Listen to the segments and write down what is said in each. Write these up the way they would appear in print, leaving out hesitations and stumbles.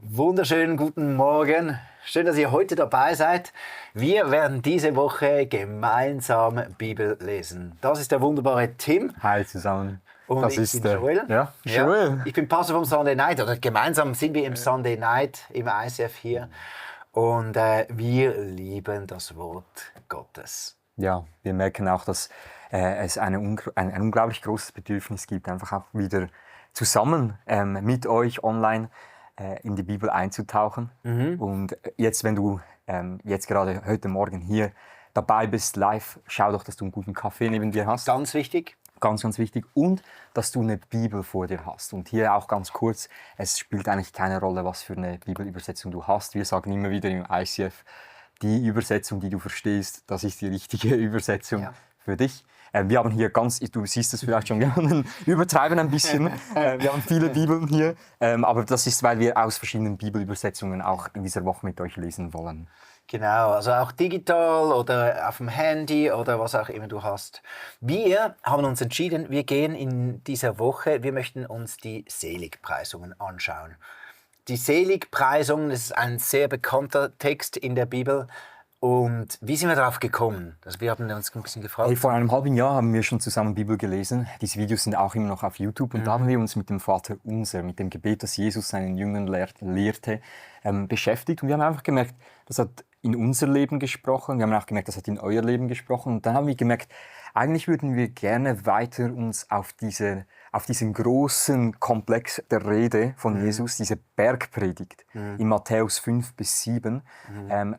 Wunderschönen guten Morgen. Schön, dass ihr heute dabei seid. Wir werden diese Woche gemeinsam Bibel lesen. Das ist der wunderbare Tim. Hi zusammen. Und Das ich ist bin Joel. Ja, Joel. Ich bin Pastor vom Sunday Night. Oder gemeinsam sind wir im Sunday Night im ICF hier. Und wir lieben das Wort Gottes. Ja, wir merken auch, dass es ein unglaublich großes Bedürfnis gibt, einfach auch wieder zusammen mit euch online in die Bibel einzutauchen. Und jetzt, wenn du jetzt gerade heute Morgen hier dabei bist, live, schau doch, dass du einen guten Kaffee neben dir hast. Ganz wichtig. Ganz, ganz wichtig. Und dass du eine Bibel vor dir hast. Und hier auch ganz kurz, es spielt eigentlich keine Rolle, was für eine Bibelübersetzung du hast. Wir sagen immer wieder im ICF, die Übersetzung, die du verstehst, das ist die richtige Übersetzung für dich. Wir haben hier du siehst es vielleicht schon, wir übertreiben ein bisschen. Wir haben viele Bibeln hier, aber das ist, weil wir aus verschiedenen Bibelübersetzungen auch in dieser Woche mit euch lesen wollen. Genau, also auch digital oder auf dem Handy oder was auch immer du hast. Wir haben uns entschieden, wir gehen in dieser Woche, wir möchten uns die Seligpreisungen anschauen. Die Seligpreisungen, das ist ein sehr bekannter Text in der Bibel. Und wie sind wir darauf gekommen? Also wir haben uns ein bisschen gefragt. Hey, vor einem halben Jahr haben wir schon zusammen Bibel gelesen. Diese Videos sind auch immer noch auf YouTube. Und da haben wir uns mit dem Vater Unser, mit dem Gebet, das Jesus seinen Jüngern lehrte, beschäftigt. Und wir haben einfach gemerkt, das hat in unser Leben gesprochen. Wir haben auch gemerkt, das hat in euer Leben gesprochen. Und dann haben wir gemerkt, eigentlich würden wir gerne weiter uns auf diesen großen Komplex der Rede von Jesus, diese Bergpredigt in Matthäus 5-7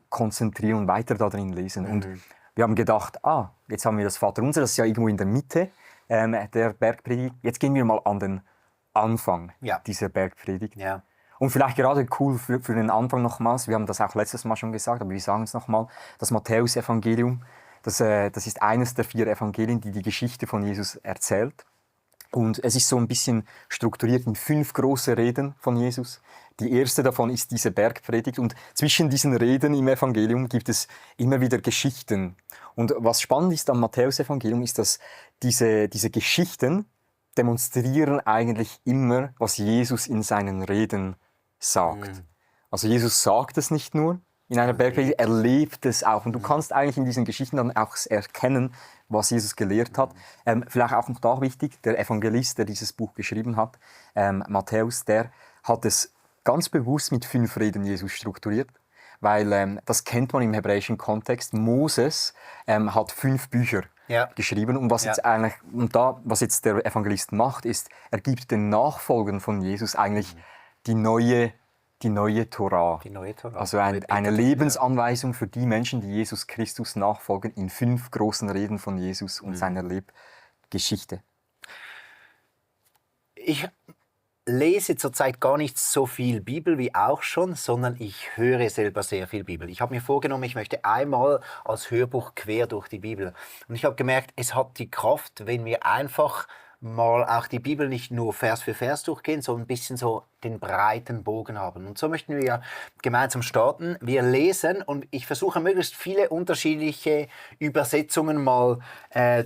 konzentrieren und weiter darin lesen. Und wir haben gedacht, jetzt haben wir das Vaterunser, das ist ja irgendwo in der Mitte der Bergpredigt. Jetzt gehen wir mal an den Anfang dieser Bergpredigt. Ja. Und vielleicht gerade cool für den Anfang nochmals, wir haben das auch letztes Mal schon gesagt, aber wir sagen es nochmal, das Matthäus-Evangelium, das ist eines der 4 Evangelien, die Geschichte von Jesus erzählt. Und es ist so ein bisschen strukturiert in 5 große Reden von Jesus. Die erste davon ist diese Bergpredigt. Und zwischen diesen Reden im Evangelium gibt es immer wieder Geschichten. Und was spannend ist am Matthäus-Evangelium, ist, dass diese Geschichten demonstrieren eigentlich immer, was Jesus in seinen Reden sagt. Also Jesus sagt es nicht nur in einer Bergpredigt, er lebt es auch. Und du kannst eigentlich in diesen Geschichten dann auch erkennen, was Jesus gelehrt hat. Vielleicht auch noch da wichtig, der Evangelist, der dieses Buch geschrieben hat, Matthäus, der hat es ganz bewusst mit 5 Reden Jesus strukturiert, weil das kennt man im hebräischen Kontext. Moses hat 5 Bücher geschrieben. Und was jetzt der Evangelist macht, ist, er gibt den Nachfolgern von Jesus eigentlich die neue Torah. Die neue Torah. Also eine Lebensanweisung für die Menschen, die Jesus Christus nachfolgen, in 5 großen Reden von Jesus und seiner Lebgeschichte. Ich lese zurzeit gar nicht so viel Bibel wie auch schon, sondern ich höre selber sehr viel Bibel. Ich habe mir vorgenommen, ich möchte einmal als Hörbuch quer durch die Bibel. Und ich habe gemerkt, es hat die Kraft, wenn wir einfach mal auch die Bibel nicht nur Vers für Vers durchgehen, sondern ein bisschen so den breiten Bogen haben. Und so möchten wir gemeinsam starten. Wir lesen und ich versuche möglichst viele unterschiedliche Übersetzungen mal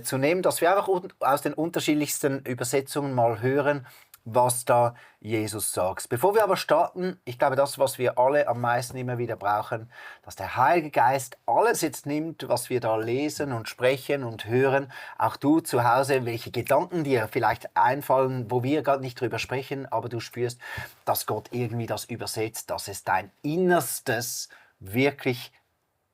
zu nehmen, dass wir auch aus den unterschiedlichsten Übersetzungen mal hören, was da Jesus sagt. Bevor wir aber starten, ich glaube, das, was wir alle am meisten immer wieder brauchen, dass der Heilige Geist alles jetzt nimmt, was wir da lesen und sprechen und hören. Auch du zu Hause, welche Gedanken dir vielleicht einfallen, wo wir gerade nicht drüber sprechen, aber du spürst, dass Gott irgendwie das übersetzt, dass es dein Innerstes wirklich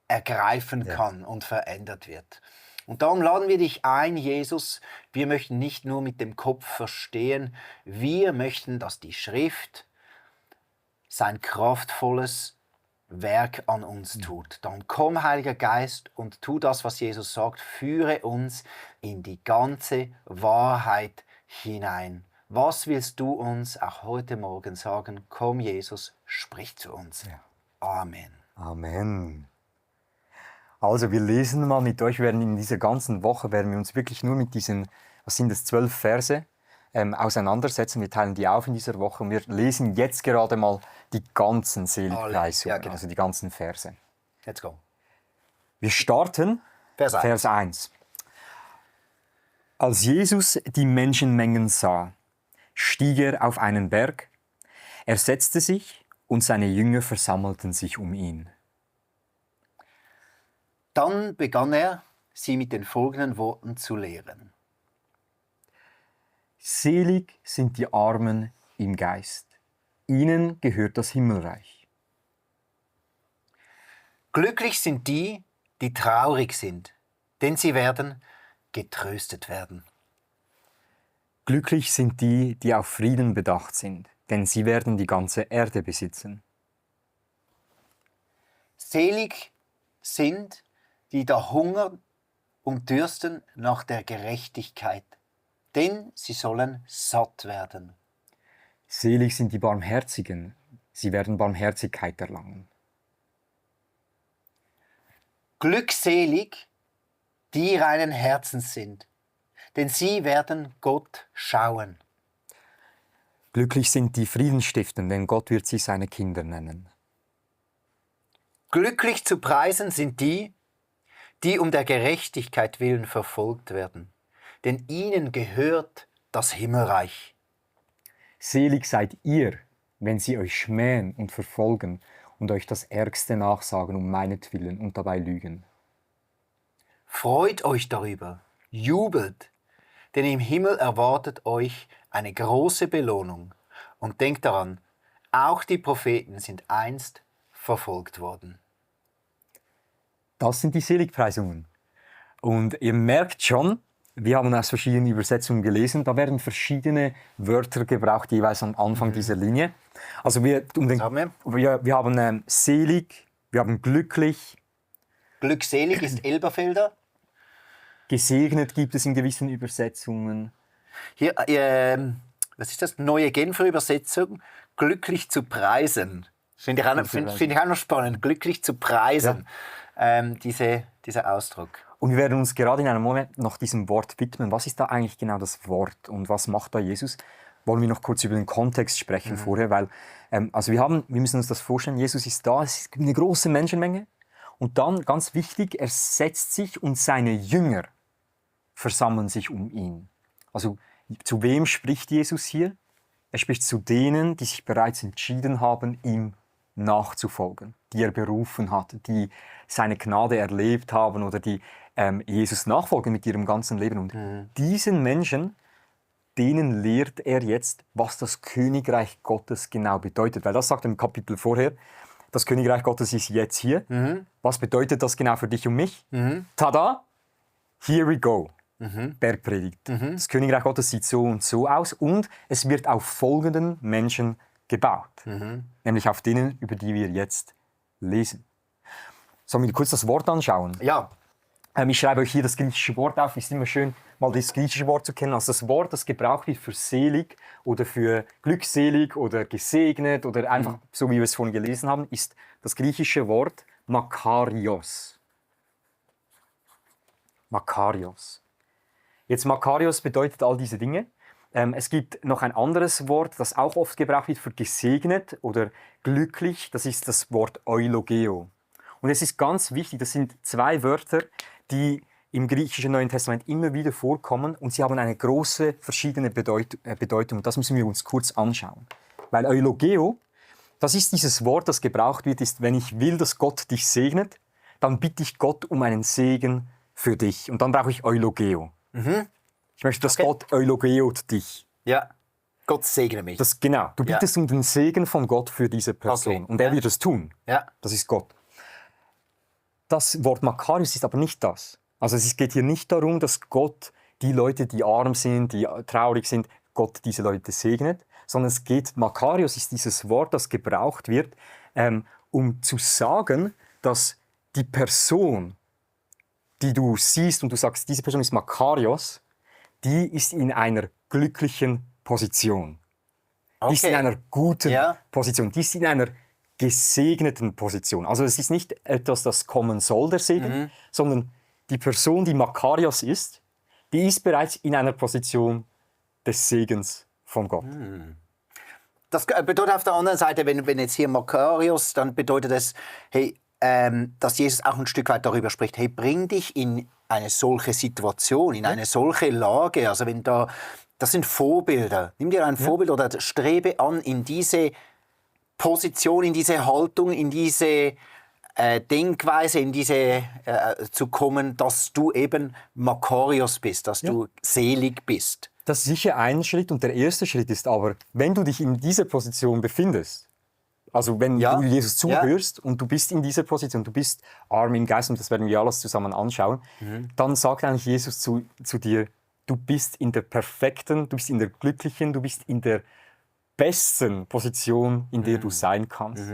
ergreifen kann und verändert wird. Und darum laden wir dich ein, Jesus, wir möchten nicht nur mit dem Kopf verstehen, wir möchten, dass die Schrift sein kraftvolles Werk an uns tut. Dann komm, Heiliger Geist, und tu das, was Jesus sagt, führe uns in die ganze Wahrheit hinein. Was willst du uns auch heute Morgen sagen? Komm, Jesus, sprich zu uns. Amen. Amen. Also wir lesen mal mit euch, in dieser ganzen Woche werden wir uns wirklich nur mit diesen, 12 Verse auseinandersetzen. Wir teilen die auf in dieser Woche und wir lesen jetzt gerade mal die ganzen Seligpreisungen, also die ganzen Verse. Let's go. Wir starten Vers 1. Als Jesus die Menschenmengen sah, stieg er auf einen Berg, er setzte sich und seine Jünger versammelten sich um ihn. Dann begann er, sie mit den folgenden Worten zu lehren. Selig sind die Armen im Geist. Ihnen gehört das Himmelreich. Glücklich sind die, die traurig sind, denn sie werden getröstet werden. Glücklich sind die, die auf Frieden bedacht sind, denn sie werden die ganze Erde besitzen. Selig sind, die da hungern und dürsten nach der Gerechtigkeit, denn sie sollen satt werden. Selig sind die Barmherzigen, sie werden Barmherzigkeit erlangen. Glückselig, die reinen Herzens sind, denn sie werden Gott schauen. Glücklich sind die Friedensstiften, denn Gott wird sie seine Kinder nennen. Glücklich zu preisen sind die, die um der Gerechtigkeit willen verfolgt werden, denn ihnen gehört das Himmelreich. Selig seid ihr, wenn sie euch schmähen und verfolgen und euch das Ärgste nachsagen um meinetwillen und dabei lügen. Freut euch darüber, jubelt, denn im Himmel erwartet euch eine große Belohnung. Und denkt daran, auch die Propheten sind einst verfolgt worden. Das sind die Seligpreisungen. Und ihr merkt schon, wir haben aus verschiedenen Übersetzungen gelesen, da werden verschiedene Wörter gebraucht, jeweils am Anfang dieser Linie. Also wir haben selig, wir haben glücklich. Glückselig ist Elberfelder. Gesegnet gibt es in gewissen Übersetzungen. Hier, was ist das? Neue Genfer Übersetzung. Glücklich zu preisen. Finde ich auch noch spannend. Glücklich zu preisen. Ja. Dieser Ausdruck. Und wir werden uns gerade in einem Moment noch diesem Wort widmen. Was ist da eigentlich genau das Wort und was macht da Jesus? Wollen wir noch kurz über den Kontext sprechen vorher, weil wir müssen uns das vorstellen, Jesus ist da, es ist eine große Menschenmenge und dann, ganz wichtig, er setzt sich und seine Jünger versammeln sich um ihn. Also zu wem spricht Jesus hier? Er spricht zu denen, die sich bereits entschieden haben, ihm nachzufolgen, die er berufen hat, die seine Gnade erlebt haben oder die Jesus nachfolgen mit ihrem ganzen Leben. Und diesen Menschen, denen lehrt er jetzt, was das Königreich Gottes genau bedeutet. Weil das sagt im Kapitel vorher, das Königreich Gottes ist jetzt hier. Was bedeutet das genau für dich und mich? Tada! Here we go. Bergpredigt. Das Königreich Gottes sieht so und so aus und es wird auf folgenden Menschen gebaut. Nämlich auf denen, über die wir jetzt lesen. Sollen wir kurz das Wort anschauen? Ja. Ich schreibe euch hier das griechische Wort auf. Es ist immer schön, mal das griechische Wort zu kennen. Also das Wort, das gebraucht wird für selig oder für glückselig oder gesegnet oder einfach, so wie wir es vorhin gelesen haben, ist das griechische Wort Makarios. Makarios. Jetzt Makarios bedeutet all diese Dinge. Es gibt noch ein anderes Wort, das auch oft gebraucht wird für gesegnet oder glücklich. Das ist das Wort Eulogeo. Und es ist ganz wichtig, das sind zwei Wörter, die im griechischen Neuen Testament immer wieder vorkommen und sie haben eine große verschiedene Bedeutung. Das müssen wir uns kurz anschauen. Weil Eulogeo, das ist dieses Wort, das gebraucht wird, ist, wenn ich will, dass Gott dich segnet, dann bitte ich Gott um einen Segen für dich. Und dann brauche ich Eulogeo. Ich möchte, dass Gott eulogeot dich. Ja, Gott segne mich. Genau, du bittest um den Segen von Gott für diese Person. Und er wird es tun. Ja. Das ist Gott. Das Wort Makarios ist aber nicht das. Also es geht hier nicht darum, dass Gott die Leute, die arm sind, die traurig sind, Gott diese Leute segnet, sondern es geht, Makarios ist dieses Wort, das gebraucht wird, um zu sagen, dass die Person, die du siehst und du sagst, diese Person ist Makarios, die ist in einer glücklichen Position. Die ist in einer guten Position. Die ist in einer gesegneten Position. Also es ist nicht etwas, das kommen soll, der Segen, sondern die Person, die Makarios ist, die ist bereits in einer Position des Segens von Gott. Das bedeutet auf der anderen Seite, wenn jetzt hier Makarios, dann bedeutet es, hey, dass Jesus auch ein Stück weit darüber spricht, hey, bring dich in eine solche Situation, in eine solche Lage. Also wenn das sind Vorbilder. Nimm dir ein Vorbild oder strebe an, in diese Position, in diese Haltung, in diese Denkweise, in diese zu kommen, dass du eben Makarios bist, dass du selig bist. Das ist sicher ein Schritt und der erste Schritt ist aber, wenn du dich in dieser Position befindest, also wenn du Jesus zuhörst und du bist in dieser Position, du bist arm im Geist und das werden wir alles zusammen anschauen, dann sagt eigentlich Jesus zu dir, du bist in der perfekten, du bist in der glücklichen, du bist in der besten Position, in der du sein kannst.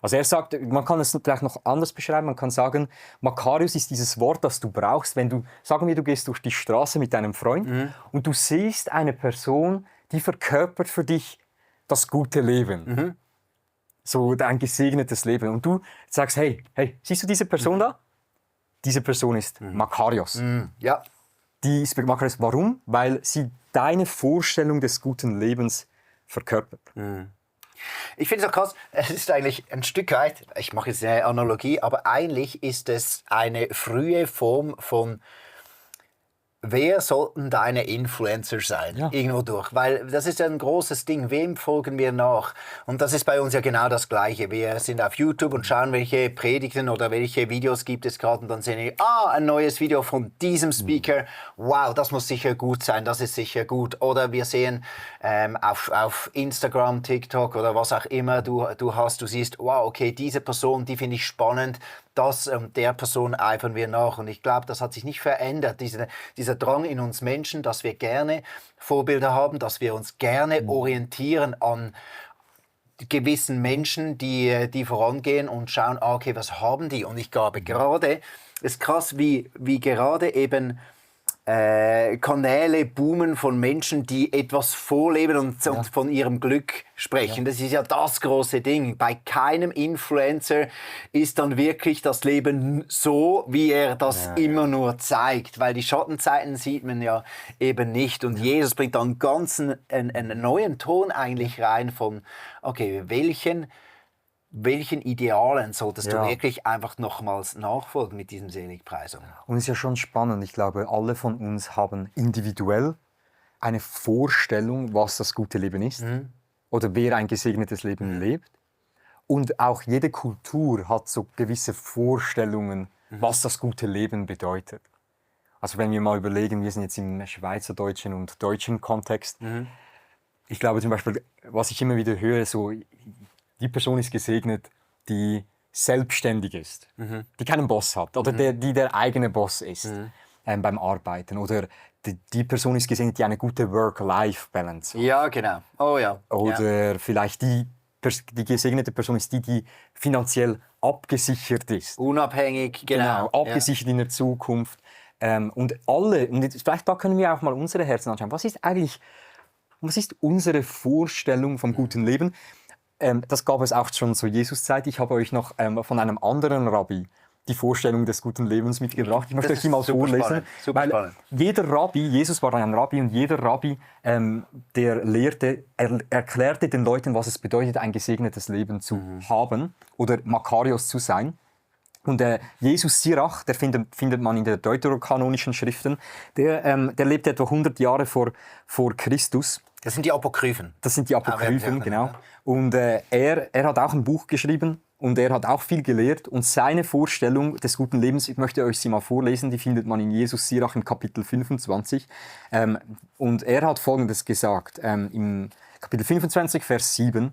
Also er sagt, man kann es vielleicht noch anders beschreiben, man kann sagen, Makarios ist dieses Wort, das du brauchst, wenn du, sagen wir, du gehst durch die Straße mit deinem Freund und du siehst eine Person, die verkörpert für dich das gute Leben. So ein gesegnetes Leben. Und du sagst, hey, siehst du diese Person da? Diese Person ist Makarios. Ja. Die ist Makarios. Warum? Weil sie deine Vorstellung des guten Lebens verkörpert. Ich finde es auch krass, es ist eigentlich ein Stück weit, ich mache jetzt eine Analogie, aber eigentlich ist es eine frühe Form von, wer sollten deine Influencer sein? Ja. Irgendwo durch. Weil das ist ja ein großes Ding. Wem folgen wir nach? Und das ist bei uns ja genau das Gleiche. Wir sind auf YouTube und schauen, welche Predigten oder welche Videos gibt es gerade. Und dann sehen wir, ein neues Video von diesem Speaker. Wow, das muss sicher gut sein. Das ist sicher gut. Oder wir sehen auf Instagram, TikTok oder was auch immer du siehst, wow, okay, diese Person, die finde ich spannend. Der Person eifern wir nach. Und ich glaube, das hat sich nicht verändert. Dieser Drang in uns Menschen, dass wir gerne Vorbilder haben, dass wir uns gerne orientieren an gewissen Menschen, die vorangehen und schauen, okay, was haben die? Und ich glaube, gerade, es ist krass, wie gerade eben Kanäle boomen von Menschen, die etwas vorleben und von ihrem Glück sprechen. Das ist ja das große Ding. Bei keinem Influencer ist dann wirklich das Leben so, wie er das immer nur zeigt. Weil die Schattenzeiten sieht man ja eben nicht. Und Jesus bringt dann einen neuen Ton eigentlich rein von, okay, welchen Idealen solltest du wirklich einfach nochmals nachfolgen mit diesem Seligpreisung? Und es ist ja schon spannend. Ich glaube, alle von uns haben individuell eine Vorstellung, was das gute Leben ist oder wer ein gesegnetes Leben lebt. Und auch jede Kultur hat so gewisse Vorstellungen, was das gute Leben bedeutet. Also wenn wir mal überlegen, wir sind jetzt im schweizerdeutschen und deutschen Kontext. Ich glaube zum Beispiel, was ich immer wieder höre, so die Person ist gesegnet, die selbstständig ist, die keinen Boss hat oder die der eigene Boss ist beim Arbeiten. Oder die Person ist gesegnet, die eine gute Work-Life-Balance hat. Ja, genau. Oh ja. Oder vielleicht die gesegnete Person ist die finanziell abgesichert ist. Unabhängig, genau. Abgesichert in der Zukunft. Und vielleicht da können wir auch mal unsere Herzen anschauen. Was ist unsere Vorstellung vom guten Leben? Das gab es auch schon zur Jesuszeit. Ich habe euch noch von einem anderen Rabbi die Vorstellung des guten Lebens mitgebracht. Ich möchte euch die mal vorlesen. Super spannend. Jeder Rabbi, Jesus war ein Rabbi und jeder Rabbi, erklärte den Leuten, was es bedeutet, ein gesegnetes Leben zu haben oder Makarios zu sein. Und Jesus Sirach, der findet man in den deuterokanonischen Schriften, der lebte etwa 100 Jahre vor Christus. Das sind die Apokryphen. Das sind die Apokryphen, genau. Und er hat auch ein Buch geschrieben und er hat auch viel gelehrt. Und seine Vorstellung des guten Lebens, ich möchte euch sie mal vorlesen, die findet man in Jesus Sirach im Kapitel 25. Und er hat Folgendes gesagt, im Kapitel 25, Vers 7.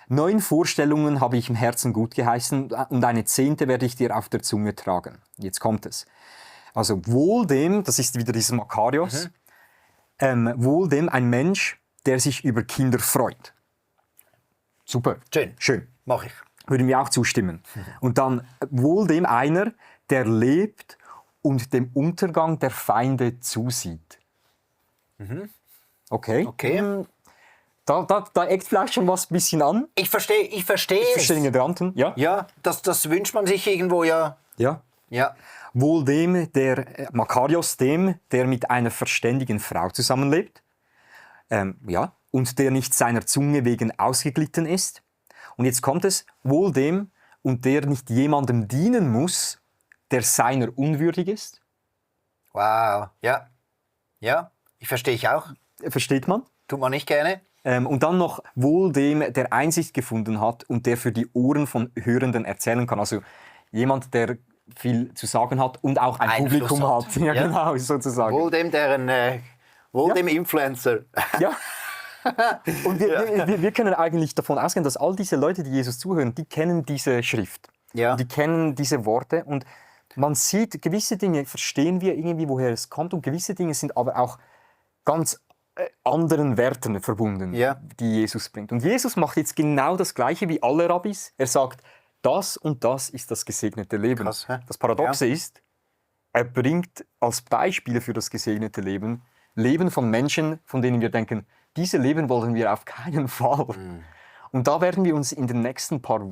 9 Vorstellungen habe ich im Herzen gut geheißen und eine 10. werde ich dir auf der Zunge tragen. Jetzt kommt es. Also wohl dem, das ist wieder dieses Makarios, wohl dem ein Mensch, der sich über Kinder freut. Super. Schön. Mach ich. Würden wir auch zustimmen. Und dann wohl dem einer, der lebt und dem Untergang der Feinde zusieht. Okay. Da eckt vielleicht schon was ein bisschen an. Ich verstehe es. Den Gedanken, ja? Ja, das wünscht man sich irgendwo, ja. Ja. Ja. Wohl dem, Makarios, dem, der mit einer verständigen Frau zusammenlebt, und der nicht seiner Zunge wegen ausgeglitten ist. Und jetzt kommt es, wohl dem, und der nicht jemandem dienen muss, der seiner unwürdig ist. Wow. Ja. Ja, ich verstehe ich auch. Versteht man? Tut man nicht gerne. Und dann noch wohl dem, der Einsicht gefunden hat und der für die Ohren von Hörenden erzählen kann. Also jemand, der viel zu sagen hat und auch ein Einfluss Publikum hat. Ja, Ja. genau, sozusagen. Wohl dem Influencer. Ja. Und wir können eigentlich davon ausgehen, dass all diese Leute, die Jesus zuhören, die kennen diese Schrift. Ja. Die kennen diese Worte und man sieht, gewisse Dinge verstehen wir irgendwie, woher es kommt und gewisse Dinge sind aber auch ganz anderen Werten verbunden, Ja. die Jesus bringt. Und Jesus macht jetzt genau das Gleiche wie alle Rabbis. Er sagt, das und das ist das gesegnete Leben. Krass, hä? Das Paradoxe ist, er bringt als Beispiele für das gesegnete Leben Leben von Menschen, von denen wir denken, diese Leben wollen wir auf keinen Fall. Und da werden wir uns in den nächsten paar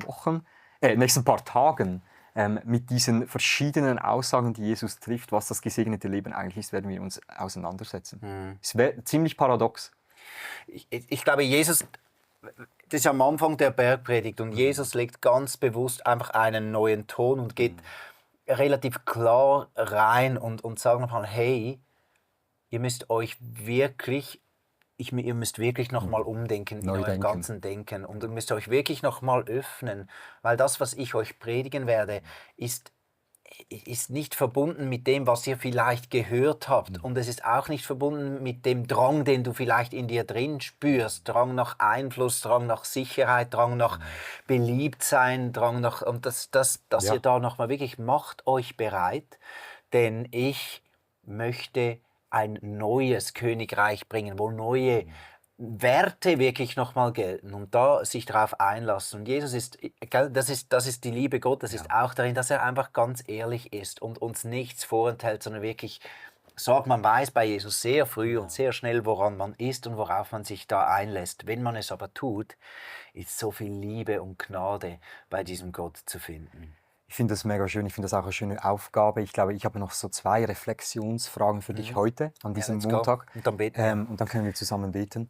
Tagen mit diesen verschiedenen Aussagen, die Jesus trifft, was das gesegnete Leben eigentlich ist, werden wir uns auseinandersetzen. Es wäre ziemlich paradox. Ich glaube, Jesus, das ist am Anfang der Bergpredigt und Jesus legt ganz bewusst einfach einen neuen Ton und geht relativ klar rein und sagt nochmal, hey, ihr müsst wirklich nochmal umdenken in Neu eurem denken. ganzen Denken und ihr müsst euch wirklich nochmal öffnen, weil das, was ich euch predigen werde, ist nicht verbunden mit dem, was ihr vielleicht gehört habt. Und es ist auch nicht verbunden mit dem Drang, den du vielleicht in dir drin spürst. Drang nach Einfluss, Drang nach Sicherheit, Drang nach Beliebtsein, Drang nach... Und dass Ja. ihr da nochmal wirklich, macht euch bereit, denn ich möchte ein neues Königreich bringen, wo neue Werte wirklich nochmal gelten und da sich darauf einlassen. Und Jesus ist, das ist die Liebe Gottes, ist auch darin, dass er einfach ganz ehrlich ist und uns nichts vorenthält, sondern wirklich sagt, man weiß bei Jesus sehr früh und sehr schnell, woran man ist und worauf man sich da einlässt. Wenn man es aber tut, ist so viel Liebe und Gnade bei diesem Gott zu finden. Ich finde das mega schön, ich finde das auch eine schöne Aufgabe. Ich glaube, ich habe noch so 2 Reflexionsfragen für dich heute, an diesem let's go. Montag. Und dann beten wir. Und dann können wir zusammen beten.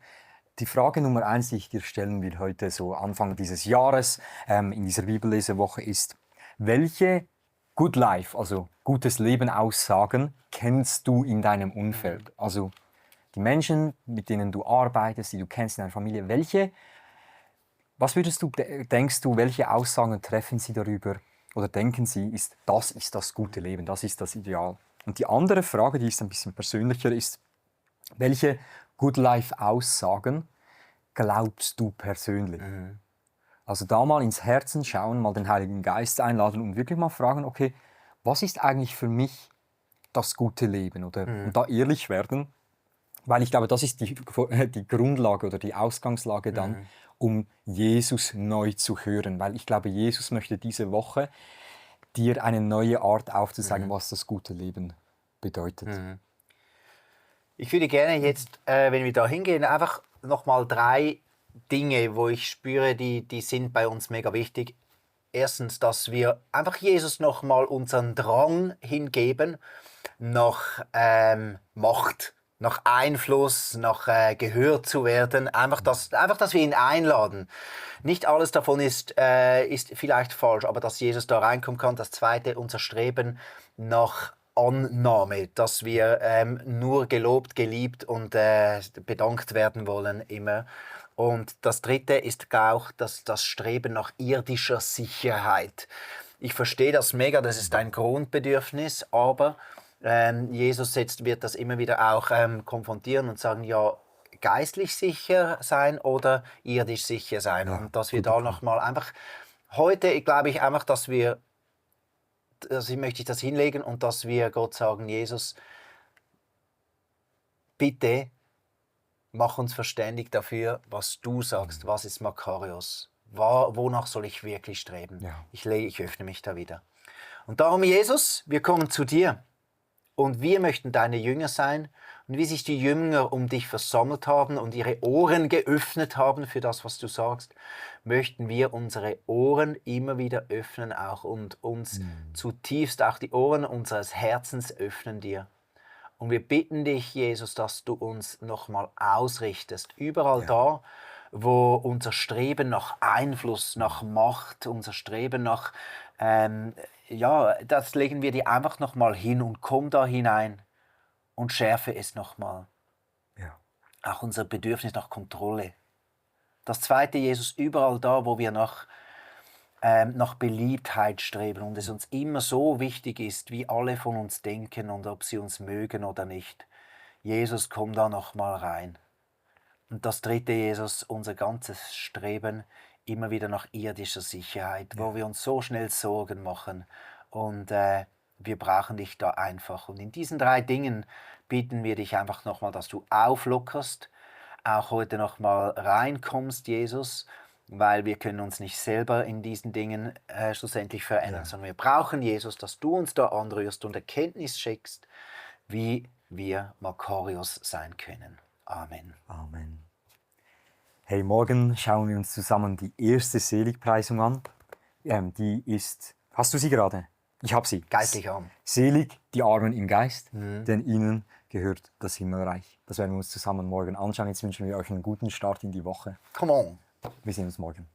Die Frage Nummer 1, die ich dir stellen will heute, so Anfang dieses Jahres, in dieser Bibellesewoche, ist, welche Good Life, also gutes Leben Aussagen, kennst du in deinem Umfeld? Also die Menschen, mit denen du arbeitest, die du kennst in deiner Familie, denkst du, welche Aussagen treffen sie darüber oder denken sie, das ist das gute Leben, das ist das Ideal? Und die andere Frage, die ist ein bisschen persönlicher, ist, welche Good Life Aussagen glaubst du persönlich? Also da mal ins Herzen schauen, mal den Heiligen Geist einladen und wirklich mal fragen, okay, was ist eigentlich für mich das gute Leben? Und da ehrlich werden, weil ich glaube, das ist die Grundlage oder die Ausgangslage dann, um Jesus neu zu hören. Weil ich glaube, Jesus möchte diese Woche dir eine neue Art aufzuzeigen, was das gute Leben bedeutet. Ich würde gerne jetzt, wenn wir da hingehen, einfach nochmal 3 Dinge, wo ich spüre, die sind bei uns mega wichtig. Erstens, dass wir einfach Jesus nochmal unseren Drang hingeben nach Macht, nach Einfluss, nach gehört zu werden. Einfach, dass wir ihn einladen. Nicht alles davon ist vielleicht falsch, aber dass Jesus da reinkommen kann. Das Zweite, unser Streben nach Annahme, dass wir nur gelobt, geliebt und bedankt werden wollen immer. Und das Dritte ist auch das Streben nach irdischer Sicherheit. Ich verstehe das mega, das ist ein Grundbedürfnis, aber Jesus wird das immer wieder auch konfrontieren und sagen, ja, geistlich sicher sein oder irdisch sicher sein. Ja, und dass wir da nochmal einfach, heute glaube ich einfach, möchte ich das hinlegen und dass wir Gott sagen, Jesus, bitte mach uns verständig dafür, was du sagst. Was ist Makarios? Wonach soll ich wirklich streben? Ja. Ich öffne mich da wieder. Und darum, Jesus, wir kommen zu dir. Und wir möchten deine Jünger sein. Und wie sich die Jünger um dich versammelt haben und ihre Ohren geöffnet haben für das, was du sagst, möchten wir unsere Ohren immer wieder öffnen auch und uns zutiefst auch die Ohren unseres Herzens öffnen dir. Und wir bitten dich, Jesus, dass du uns nochmal ausrichtest. Überall da, wo unser Streben nach Einfluss, nach Macht, unser Streben nach, das legen wir dir einfach nochmal hin und komm da hinein und schärfe es nochmal. Ja. Auch unser Bedürfnis nach Kontrolle. Das zweite, Jesus, überall da, wo wir nach Beliebtheit streben und es uns immer so wichtig ist, wie alle von uns denken und ob sie uns mögen oder nicht. Jesus, komm da noch mal rein. Und das dritte, Jesus, unser ganzes Streben immer wieder nach irdischer Sicherheit, wo wir uns so schnell Sorgen machen. Und wir brauchen dich da einfach. Und in diesen 3 Dingen bitten wir dich einfach nochmal, dass du auflockerst, auch heute nochmal reinkommst, Jesus, weil wir können uns nicht selber in diesen Dingen schlussendlich verändern, sondern wir brauchen, Jesus, dass du uns da anrührst und Erkenntnis schenkst, wie wir Makarios sein können. Amen. Amen. Hey, morgen schauen wir uns zusammen die erste Seligpreisung an. Die ist, hast du sie gerade? Ich habe sie. Geistlich arm. Selig die Armen im Geist, denn ihnen gehört das Himmelreich. Das werden wir uns zusammen morgen anschauen. Jetzt wünschen wir euch einen guten Start in die Woche. Come on. Wir sehen uns morgen.